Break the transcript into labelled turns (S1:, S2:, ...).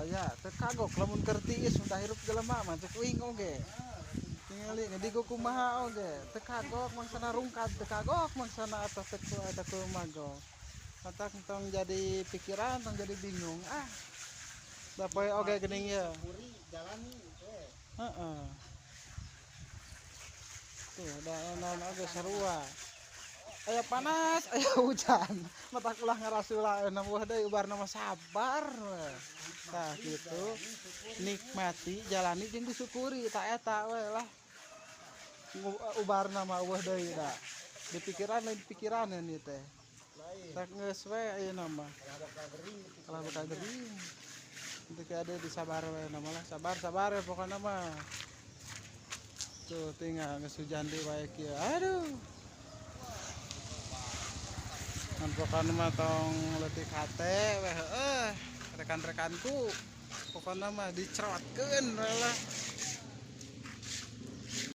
S1: Aya teu kagok lamun keur tiis udah hirup jelema mah cek uing oge. Tingali ngadigo kumaha oge teu kagok mangsana rungkad teu kagok mangsana atau teu ada kumago. Matak tong jadi pikiran, tong jadi bingung ah. Da poe oge geuning ieu.
S2: Syukuri, jalani we.
S1: Heeh. Tuh, da naon oge sarua. Aya panas, aya hujan. Matak ulah ngarasula ayeuna mah deui ubarna mah sabar we. Tah kitu. Nikmati, jalani jeung disyukuri tah eta we lah. Ubarna mah eueuh deui da. Di pikiran lain pikiran ieu teh.
S2: Lain.
S1: Tak geus we ayeuna mah.
S2: Kalah bakal gering.
S1: Kalah bakal gering. Untuk ada di sabar we nama lah, sabar sabar we pokoknya mah. Tuh tinggal geus hujan deui wae kieu. Aduh. Ngan pokokna mah tong leutik hate we heueuh rekan-rekanku. Pokokna mah dicerotkeun we lah.